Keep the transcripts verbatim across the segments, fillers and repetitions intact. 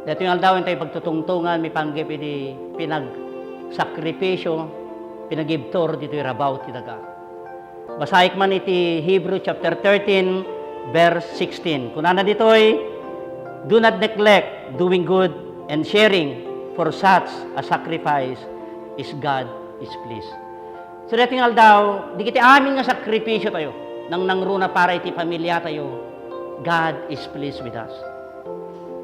Daytoy nga aldaw, intay pagtutungtongan, mipanggep iti pinagsakripisio, pinagibtur ditoy rabaw ti daga. Basaek man iti Hebrew chapter thirteen, verse sixteen. Kunana ditoy, "Do not neglect doing good and sharing, for such a sacrifice is God is pleased." So, daytoy nga aldaw, dagiti amin nga sakripisio tayo, nangnangruna para iti pamilya tayo, God is pleased with us.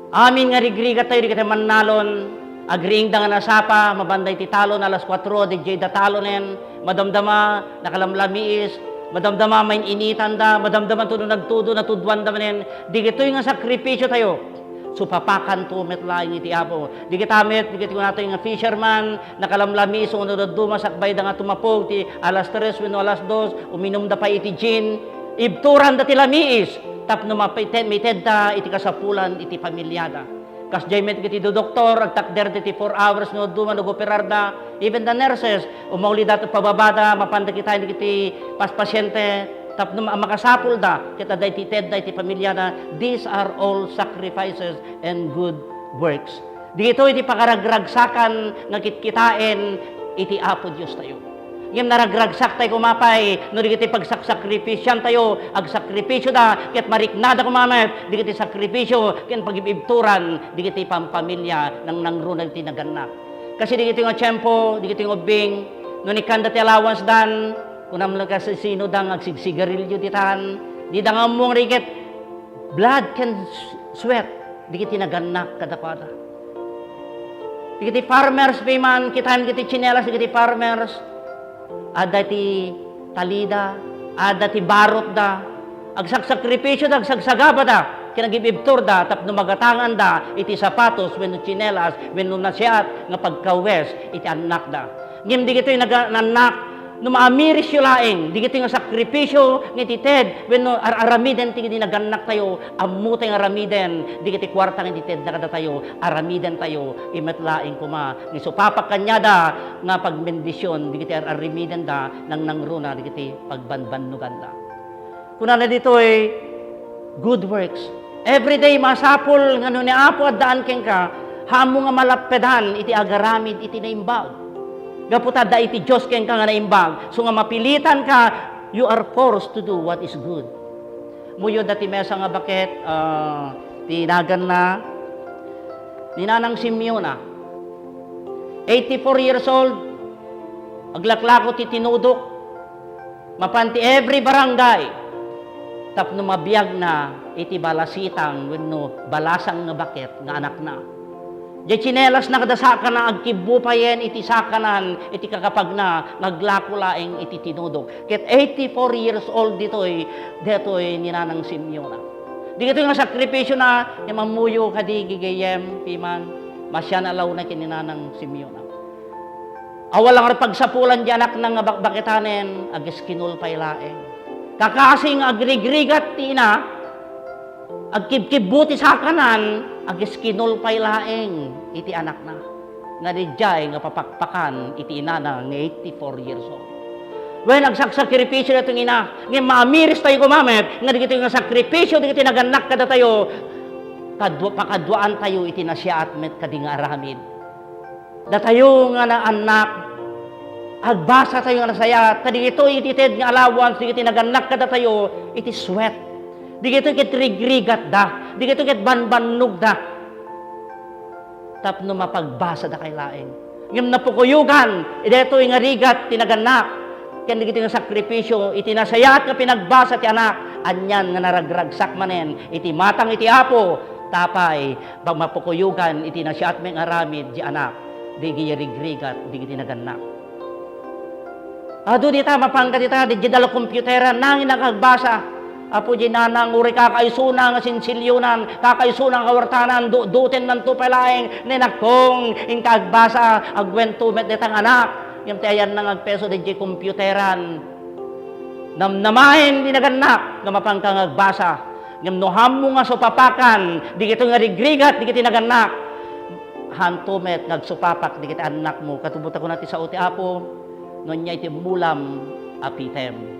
Amin nga rigrigat tayo, dagiti mannalon, agriingda nga nasapa, mabanda iti talon, alas kuatro, dijay da talonen, madamdama, nakalamlamiis, madamdama, main-initanda, madamdama, tudo nagtudo, natudoanda manen, dagitoy nga sakripisio tayo. Supapakanto met laeng iti Apo. Dagita met, dagiti kunatayo nga fisherman, nakalamlamiis, wenno dadduma, sakbayda nga tumapog ti alas tres wenno alas dos, uminumda pay iti gin, ibturanda ti lamiis tapno mapited-, mitedda iti kasapulan iti pamiliada. Kasdiay met iti doktor, agtakderda iti four hours no dadduma no agoperarda, even the nurses, umawlida ti pababada, mapanda kitaen dagiti paspasiente, tapno ma-, makasapulda, ket adda iti itedda iti pamiliada. These are all sacrifices and good works. Dagitoy ti pakaragragsakan nga kitkitaen iti Apo Diostayo. Ngem naragragsak tayo koma pay no dagiti pagsaksakripisyoan tayo, agsakripisyoda, ket mariknada koma met dagiti sakripisyo ken pagib-ibturan dagiti pampamilya nangnangruna iti nagannak. Kasi dagitoy nga tiempo, dagitoy nga ubbing, no nikkanda ti allowance dan, kunam lang kasi sino da nga agsigsigarilyo ditan, dida nga ammo nga riket, blood can s-, sweat, dagiti nagannak kadakuada. Dagiti farmers, piman, kitaem dagiti tsinelas, dagiti farmers, adda ti talida, adda ti barotda, agsaksakripisyoda, agsagsagabada, ken agib-ibturda tapno magatanganda iti sapatos wenno tsinelas wenno nasiat nga pagkawes iti annakda. Ngem dagitoy naga-, nannak, no maamirisyo laeng dagitoy nga sakripisyo nga iti ted wenno ar-aramiden ti nagannak tayo, ammo tayo nga aramiden dagiti kuarta nga iti tedna kadatayo, aramiden tayo, imet laeng koma nga isupapak kaniada nga pagbendision dagiti ar-aramidenda nangnangruna dagiti pagbanbannoganda. Kunana ditoy, good works. Every day, masapul nga no ni Apo addaan kenka, haanmo nga malappedan iti agaramid iti naimbag. Gapu ta adda iti Dios kenka nga naimbag, so nga mapilitanka, you are forced to do what is good. Muyod ti maysa nga baket, ah, ti naganna ni Nanang Simeona. Eighty-four years old, aglaklako ti tinudok, mapan ti every barangay tapno mabiagna iti balasitang wenno balasang nga baket nga anakna. Diay tsinelasna kada sakana, agkibbo payen iti sakanan iti kakapagna nga aglako laeng iti tinudok. Ket eighty-four years old ditoy, detoy ni Nanang Simeona. Dagitoy nga sakripisiona, ti mammuyo kadi gigayem, piman, masian a launa ken ni Nanang Simeona. Awan la nga pagsapulan diay anakna nga bakbaketanen, agiskinul pay laeng. Kakasi nga agrigrigat ti ina, agkibkibbo ti sakanan, agiskinul pay laeng iti anakna. Nga diay nga papakpakan iti inana nga eighty-four years old. Wen, agsaksakripisyo daytoy nga ina, ngem maamiris tayo koma met nga dagitoy nga sakripisyo dagiti nagannak kadatayo, kadua-, pakaduaan tayo iti nasiaat met kadi nga aramid. Datayo nga naannak, agbasa tayo nga nasayaat, ta dagitoy iti ted nga allowance dagiti nagannak kadatayo, iti sweat. Dagitoy ket rigrigatda, dagitoy ket banbannogda. Tapno mapagbasada kay laeng. Ngem napukuyogan, daytoy nga rigat ti nagannak. Ken dagiti nga sakripisyo, iti nasayaat nga pinagbasa ti anak, anian nga naragragsak manen iti matang iti Apo, tapay, pag mapukuyogan iti nasiaat nga aramid ti anak, dagiti rigrigat, dagiti nagannak. Adu dita, mapan ka dita, di dala komputera, nangin nakagbasa. Apo, di nanang, uray kakaisuna nga sinsilyonan, kakaisuna nga kawartanan, dutdutennanto pay laeng, nenakong, inka agbasa, agwento met detang anak. Ngem ti ayanna nga agpeso, di komputeran. Namnamaen ti nagannak, nga mapan ka nga agbasa. Ngem no haanmo nga supapakan, dagitoy nga rigrigat, dagiti nagannak. Haanto met nga agsupapak, dagiti annakmo. Katubo ta kuna ti sao ti Apo, no ania iti mulam, apitem.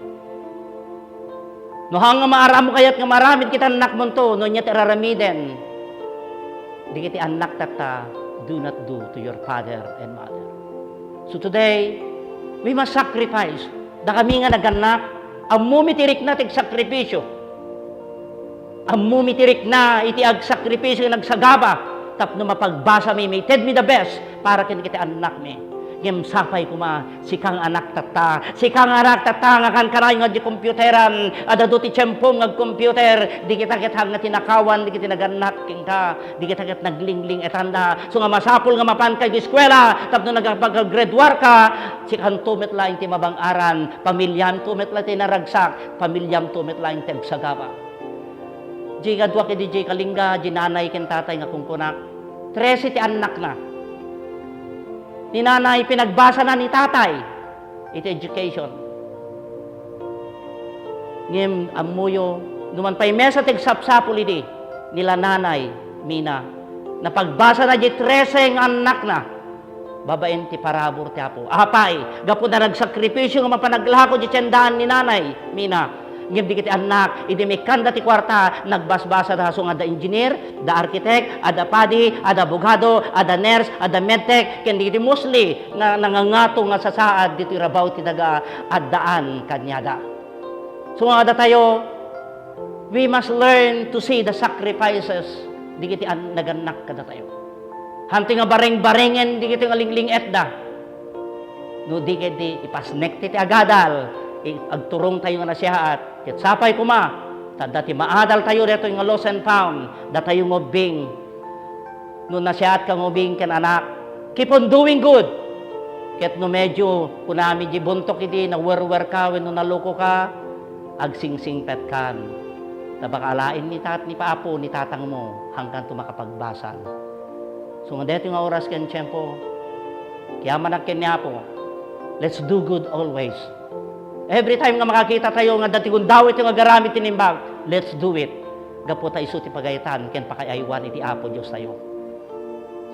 No haan nga maaram-, kayat nga maaramid ket annakmonto, no ania ti ar-aramiden. Dagiti annak tatta, do not do to your father and mother. So today, we must sacrifice. Dakami nga nagannak, ammomi ti rikna ti agsakripisyo. Ammomi ti rikna iti agsakripisyo nga agsagaba tapno mapagbasami, maitedmi the best para ken iti annakmi. Ngem sapay koma, sika nga anak tatta, sika nga anak tatta nga kankanayon nga di computeran, adda do ti tiempo nga agcomputer, di kita ket hang nga tinakawan, di kita nagannak kenka, di kita ket naglingling-etanda. So nga masapul nga mapanka iti eskuela tapno nagapag-graduarka, sikanto met laeng ti mabang-aran, pamilianto met laeng ti naragsak, pamilianto met laeng ti agsagaba. Diay kaduak idi diay kalingga, di nanay ken tatay nga kunkunak, trese ti annakna. Ni nanay, pinagbasana ni tatay iti education. Ngem ammoyo, numan pay mesa ti agsapsapul idi, ni la nanay, Mina, napagbasana diay trese nga annakna babaen ti parabur ti Apo. Apay, gapu ta nagsakripisyo nga mapanaglako diay tiendaan ni nanay, Mina. Ngem dagiti annak, idi mikkanda ti kuarta, nagbasbasada, so nga adda engineer, adda architect, adda padi, adda abogado, adda nurse, adda medtech, ken dagiti mostly nga nangangato nga sasaad ditoy rabaw ti daga addaan kaniada. So nga datayo, we must learn to see the sacrifices dagiti an-, nagannak kadatayo. Hantay nga bareng-barengen dagiti nga lingling-etda. No di ket di ipasnek ti, ti agadal, i-, agturongtayo nga nasiaat. Ket sapay koma, ta adda ti maadaltayo daytoy nga lost and found, datayo nga ubbing. No nasiaat ka nga ubing ken anak, keep on doing good. Ket no medyo, kunami, di buntok idi nawerwer ka wenno naloko ka, agsingsingpet kan. Ta baka alaen ni tat-, ni Apo, ni tatangmo, hangkan to makapagbasal. So, nga daytoy nga oras ken tiempo, kiyamanak ken ni Apo, let's do good always. Every time nga makakita tayo nga adda ti gundawit nga agaramid ti naimbag, let's do it. Gapu ta isu ti pagayatan ken pakaaywan iti Apo Dios tayo.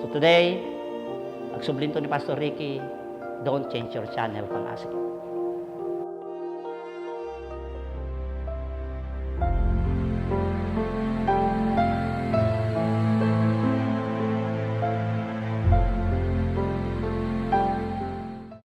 So today, agsublinto ni Pastor Ricky, don't change your channel, pangasik.